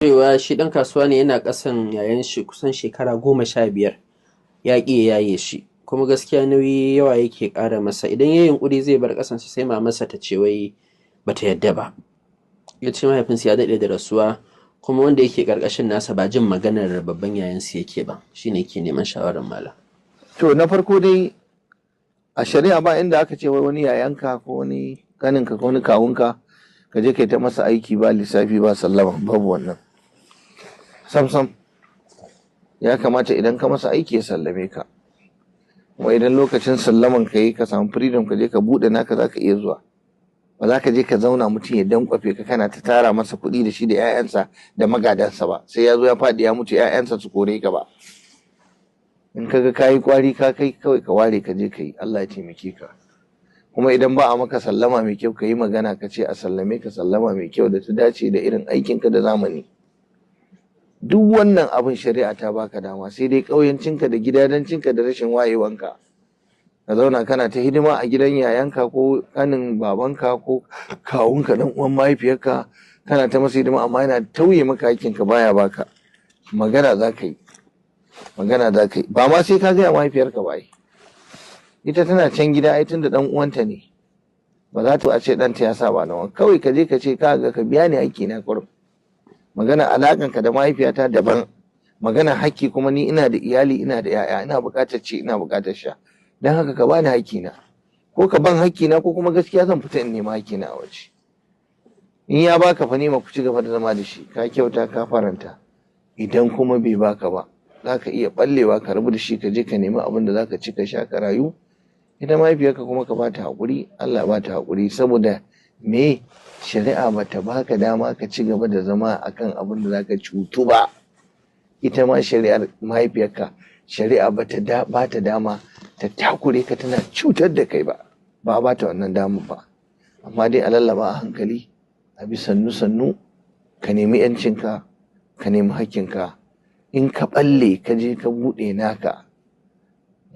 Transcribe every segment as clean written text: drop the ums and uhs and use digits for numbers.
Cewa shi ɗan kasuwa ne, yana ƙasan yayan shi kusan shekara 15, ya ƙi ya yaye shi, kuma gaskiya nauyi yawa yake ƙara masa. Idan ya yunƙuri zai bar ƙasansa, sai mamarsa ta ce wai bata yadda ba. Ya ce mahaifinsa ya daɗe da rasuwa, kuma wanda yake ƙarƙashin nasa ba jin maganar babban yayansu yake ba. Shine yake neman shawarar malam. To, na farko dai, a shari'a ba inda aka ce wai wani yayanka ko wani kaninka ko wani kawunka ka je kai ta masa aiki ba lissafi ba sallama. Babu wannan sam sam. Ya kamata idan ka masa aiki ya sallame ka, kuma idan lokacin sallaman ka yi, ka samu freedom ka je ka buɗe naka, za ka iya zuwa. Ba za ka je ka zauna mutum ya dankwafe ka, kana ta tara masa kuɗi da shi da 'ya'yansa da magadansa ba, sai ya zo ya faɗi ya mutu, 'ya'yansa su kore ka ba. In ka ga kayi kwari, ka kai, kawai ka ware ka je ka yi. Allah ya taimake ka. Kuma idan ba a maka sallama mai kyau, ka yi magana ka ce a sallame ka sallama mai kyau da ta dace da irin aikinka da zamani. Duk wannan abin shari'a ta baka dama, sai dai ƙauyancinka da gidadancinka da rashin wayewanka, ka zauna kana ta hidima a gidan yayanka ko kanin babanka ko kawunka, dan uwan mahaifiyarka, kana ta masa hidima amma yana tauye maka hakkinka, baya baka. Magana za ka yi, magana za ka yi. Ba ma sai ka gaya mahaifiyarka ba ai. Ita tana can gida ai, tunda dan uwanta ne, ba za ta a ce ɗanta ya saba nawa. Kawai ka je ka ce ka ga ka biya ni hakki na kurum. Magana alakanka da mahaifiyata daban, magana hakki kuma ni ina da iyali, ina da yaya, ina buƙatar ci, ina buƙatar sha, don haka ka bani hakki na, ko ka ban hakki na, ko kuma gaskiya zan fita in nema hakki na a waje. In ya baka fa nema, ku ci gaba da zama da shi, ka kyauta, ka faranta. Idan kuma bai baka ba, za ka iya ballewa ka rabu da shi, ka je ka nemi abin da za ka ci ka sha ka rayu. Ita mahaifiyarka kuma ka bata haƙuri, Allah ba ta haƙuri. Saboda me? Shari'a bata baka dama ka ci gaba da zama akan abin da zaka cutu ba. Ita ma shari'ar mahaifiyarka, shari'a bata da bata dama ta takure ka tana cutar da kai ba, ba ba ta wannan dama ba. Amma dai a lallaba a hankali, a bi sannu sannu, ka nemi yancinka, ka nemi hakkinka. In ka balle ka je ka buɗe naka,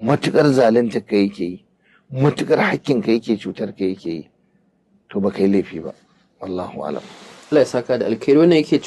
matukar zalunta ka yake yi, matukar hakkinka yake cutar ka yake yi, to ba kai laifi ba. Wallahu alam. Allah ya saka da alkhairi. Wannan yake